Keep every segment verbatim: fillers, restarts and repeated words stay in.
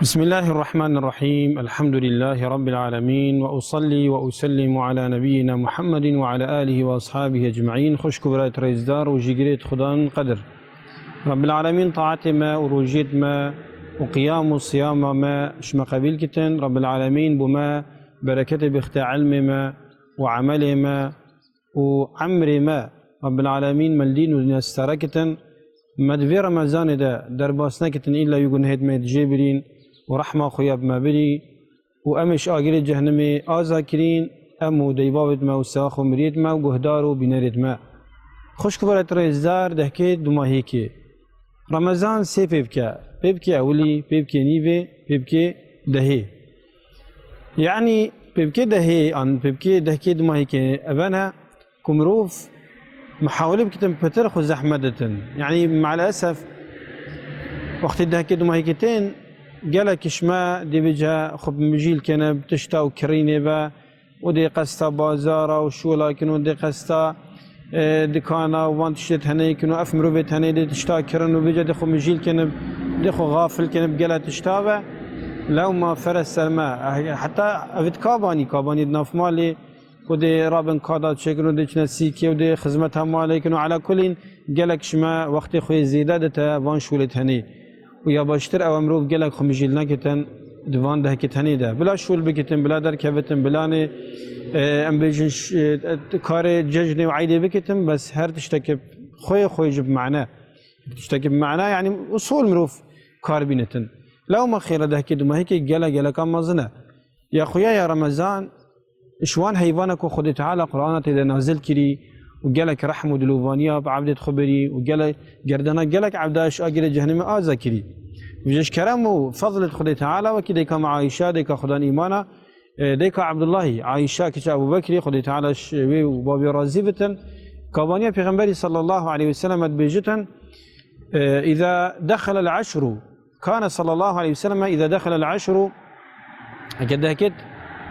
بسم الله الرحمن الرحيم. الحمد لله رب العالمين. وأصلي وأسلم على نبينا محمد وعلى آله وأصحابه أجمعين. Xwişk û birayê rêzdar û jîgirêt Xudan qedir. Rabbil Alemîn taetê me û rojiyêt me û qiyam û siyama me ji me qebîl kitin. Rabbil Alemîn bo me bereketê bixte ilmê me û emelê me û emrê me. Rabbil Alemîn me li dîn û dinya sitare kitin. Me di vê Remezanê de derbas nekitin, îlla wî gunehêt me yê dijê birîn û rehma xwe ya bi me birî û em ê ji agirê cehnimê aza kirîn, em û deybavêt me û sewa xwe miriyêt me û guhdar û bînerêt me. Xwişk û birayê rêzdar, dehkê dumahîkê. Remezan sê pêvke, pêvkê ewilî, pêvkê nîvê, pêvkê dehê. Yanî pêvkê dehê an pêvkê dehkê dumahîkê ev e ne ku mirov mihawile bikitin pitir xwe zehmet ditin. Yanî me'lesef wextê dehkê dumahîkê tên gelek ji me dê bêje xwe bi mijîl kene bi tişta û kirînê be û dê qesta bazara û şola kin û dê qesta, e, dikana û van tiştê tenê kin û ev mirovê tenê dê tişta kirin û bêje dê xwe mijîl kin, dê xwe xafil kin bi gelek tişta ve. Lewma fere ser me. Eh, heta ev di kabanî, kabanî di nav malê ku dê rabin kada çêkin û dê çine sîkê û dê xizmeta malê kin û ela kulîn gelek ji me wextê xwe yê zêde dite van şolê tenê. Û ya baştir ew e mirov gelek xwe mijîl nekitin di van dehkê tenê de. Bila şol bikitin, bila derkevitin, bila nê, e, em bêjin ş-, e, karê cejnê û eydê bikitin, bes her tiştekî xwê xwê ji bi mane. Tiştekî bi mane, yanî usul mirov kar bînitin. Lewma xêra dehkê dumahîkê gelek geleka mezin e. Ya xuya ya Remezan, ji wan heyvana ku Xwedê Teala Qur'ana tê de nazil kirî û gelek rehm û dilovaniya bi evdêt xwe birî û gelek gerdana gelek evda ji agirê cehennemê aza kirî. Vêje ji kerem û fezlêt Xwedê Teala wekî dêka me Ayşa, dêka Xudan îmana, e, dêka Ebdullahî, Ayşa kiça Ebû Bekrî, Xwedê Teala ji wê û bavê razî bitin. Kabaniya Pêxemberî sallallahu aleyhi ve sellem dibêjitin, e, "Îza dexelel eşru." Kana sallallahu aleyhi ve sellem îza dexelel eşru, heke dehkêt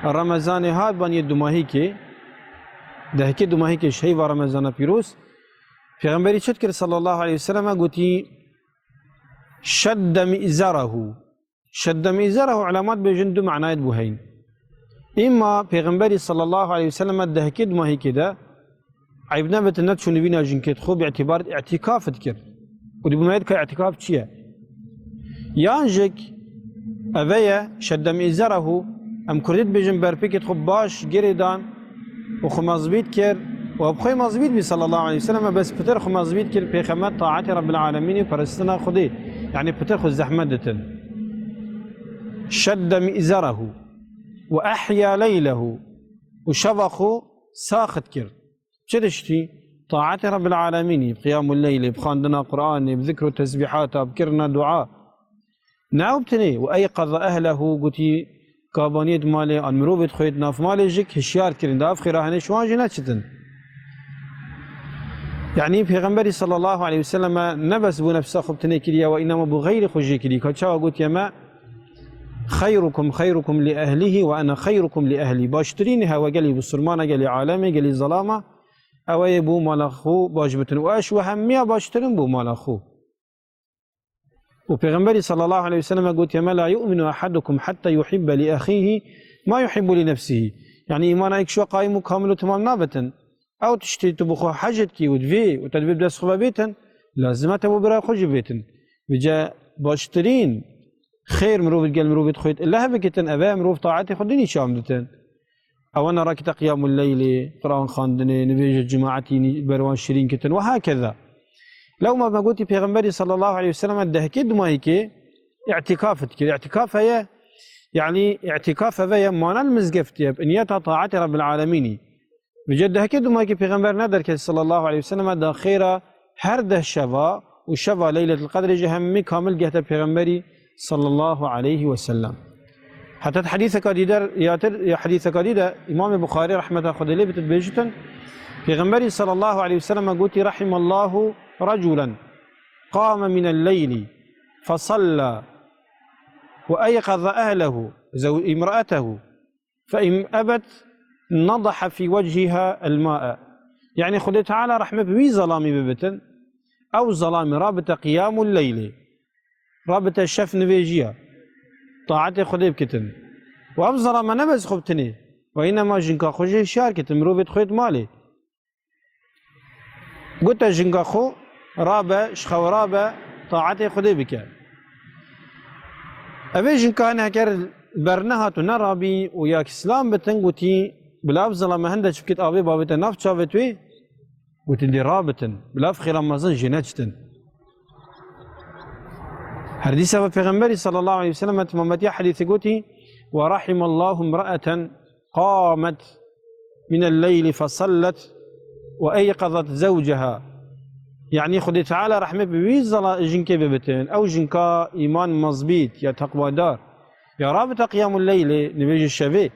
Remezanê hat ban yê dumahîkê, dehkê dumahîkê ji heyva Remezana pîroz, Pêxemberî çi dikir sallallahu aleyhi ve sellem gotî, "Şedde mi'zerehu." Şedde mi'zerehu, ulemat bêjin du manayê bo heyn. Îma Pêxemberî sallallahu aleyhi ve sellem dehkê dumahîkê de Eyb nebit, ne çû nivîna jinkêt xwe bi îtîbar îtîkaf dikir. Û dibûmayê dika îtîkaf çi ye? Yan jik eve ye, şedde mi'zerehu, em kurdî dibêjin berpêkêt xwe baş girê dan û xwe mezbît kir û bi xwe mezbît bî sallallahu aleyhi ve sellem, bes pitir xwe mezbît kir, pêxemet taetê Rabbil Alemînî û peristina Xwedê. Yanî pitir xwe zehmet ditin. Şedde mi'zerehu ve ehya leylehu, û şeva xwe saxit kir. Çi tiştî? Taetê Rabbil Alemînî, qiyamul leylê, bi xwendina Qur'anê, bi zikr û tesbîhata, bi kirina dua. Ne ew bi tenê, û eyqaza ehlehu, gotî kabaniyêt malê, an mirovêt xwêt nav malê jik hişyar kirin, da ev xêra henê ji wan jî neçitin. Yanî Pêxemberî sallallahu aleyhi ve selleme ne bes bo nefsa xwe bi tenê kiriye, we înama bo xeyrê xwe jê kirî. Ka çawa gotiye me, "Xeyrukum xeyrukum li ehlihi ve ene xeyrukum li ehli." Baştirîn hewe gelî bisurmana, gelî aleme, gelî zelama, ewe yê bo mala xwe baş bitin. Û ez ji we hemiya baştirin bo mala xwe. Û Pêxemberî sallallahu aleyhi ve sellem gotiye me, "La yu'minu ahadukum hatta yuhibbe li ahihi ma yuhibbu li nefsihi." Yanî îmana yek ji we qayim û kamil û temam nabitin. Ew tiştê tu bi xwe hej dikî û divê û te divê bi dest xwe ve bêtin, lazim e te bo bira xwe jî bêtin. Vêce baştirîn xêr mirov digel mirovêt xwêt ileh bikitin, eve mirov taetê xwe dinî çam ditin. Ewana rakite qiyamul leylê, Quran xwendinê, nivêjê cemaetî nî-, berwan şirîn kitin ve hakeza. Lewma me gotî Pêxemberî sallallahu aleyhi ve sellem dehkê dumahîkê îtîkaf dikir. Îtîkaf heye, yanî îtîkaf eve ye, mana li mizgeftê ye, bi niyeta taetê Rabbil Alemînî. Vêce dehkê dumahîkê Pêxember ne derket sallallahu aleyhi ve sellem da xêra her deh şeva û şeva Leyletul Qedrê jî hemî kamil gehte Pêxemberî sallallahu aleyhi ve sellem. Heta di hedîseka dî der, ya tir, ya hedîseka dî de Îmamê Buxarî rehmeta Xwedê lê bit dibêjitin, Pêxemberî sallallahu aleyhi ve sellem gotî, "Rahimallahu raculen qame minel leyli fesalla ve eyqaza ehlehu, zew-, imra'atehu." Fe in ebet nadaha fî weciha el ma'e. Yanî Xwedê Teala rehmet wî zelamî bibitin, ew zelamî rabite qiyamul leylê, rabite şef nivêjiya, taetê Xwedê bikitin. Û ev zelame ne bes xwe bitinê. Ve înema jinka xwe jî hişyar kitin, mirovê xwe yê malê. Gote jinka xwe rabe, ji xew rabe, taetê Xwedê bike. Evê jinka hene heker bernehat û nerabî û ya kislam bitin, gotî, bila ev zelame hende çi bikit avê bavê te nav çavê tu yê, gotî, dê rabitin, bila ev xêra mezin jê neçitin. Her dîsa ve Pêxemberî sallallahu aleyhi ve sellem, me temametiya hedîsê gotî, "Ve rahimallahu imraeten qamet minel leyli fesallet ve eyqazet zewceha." Yanî Xwedê Teala rehmet bi wî zela-, jinkê bibitin. Ew jinka îman mezbît ya teqwadar. Ya rabite qiyamul leylê, nivêjê şevê.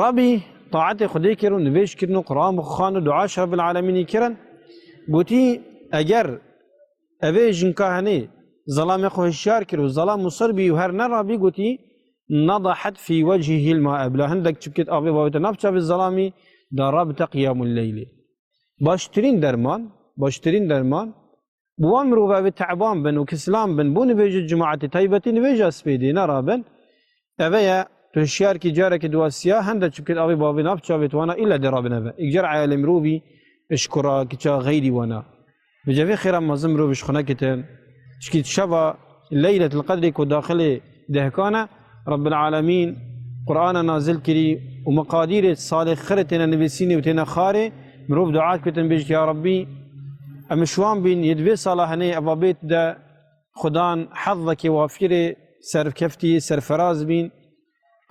Rabî taetê Xwedê kir û nivêj kirin û Quran bi xwe xwend û dua ji Rabbil Alemînî kirin. Gotî, eger evê jinka henê zelamê xwe hişyar kir û zelam musir bî û her nerabî, gotî, "Nedahet fî wechihil mae." Bila hindek çi bikit avê bavê te nav çavê zelamî, da rabite qiyamul leylê. Baştirîn derman, baştirîn derman, bi wan mirov evê teban bin û kislan bin, bo nivêjê cimaetê taybetî nivêja spêdê nerabin. Eve ye, tu hişyar kî carekî duwasiya hende çi bikit avê bavê nav çavê wana îlle dê rabin eve. Îcar eyalê mirovî, ji kura, kiça, xeyrî wana. Bi cevê xêra mezin mirov ji xwe nekitin. Çikî şeva Leyletil Qedrê ku daxilê dehkan e, Rabbil Alemîn Qur'ana nazil kirî û meqadîrê salê xirê têne nivîsînê û têne xarê, mirov dua kitin bêjit, "Ya Rabbî, em ji wan bîn, yê di vê sala henê eva bêt de Xudan hezzekê wafirê serkeftî, serferaz bîn."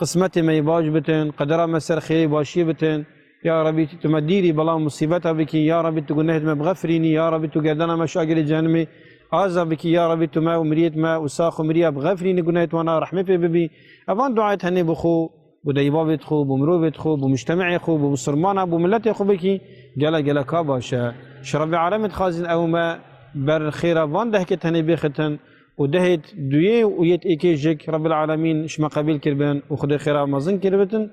Qismetê me yê baş bitin, qedera me ser xêrê başiyê bitin. Ya Rebî, tu me dîrî bela musîbeta bikî, ya Rebî, tu gunehêt me bixefirînî, ya Rebî, tu gerdana me ji agirê cehenimê aza bikî, ya Rebî, tu me û miriyêt me û sax û miriya bixefirînî, gunehêt wana rehmê pê bibî. Evan duayet henê bi xwe, bi deybavêt xwe, bi mirovêt xwe, bi mujtemêê xwe, bi misilmana, bi miletê xwe bikî, gele gele ka baş e. Ji Rebî Alemê dixwazin ew me ber xêra van dehkê tenê bêxitin. û dehêt duyê û yêt êkê jik Rebbil Alemîn ji me qebîl kiribin û Xwedê xêra mezin kiribitin.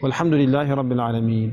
Welhamdulîllahî Rebbil Alemîn.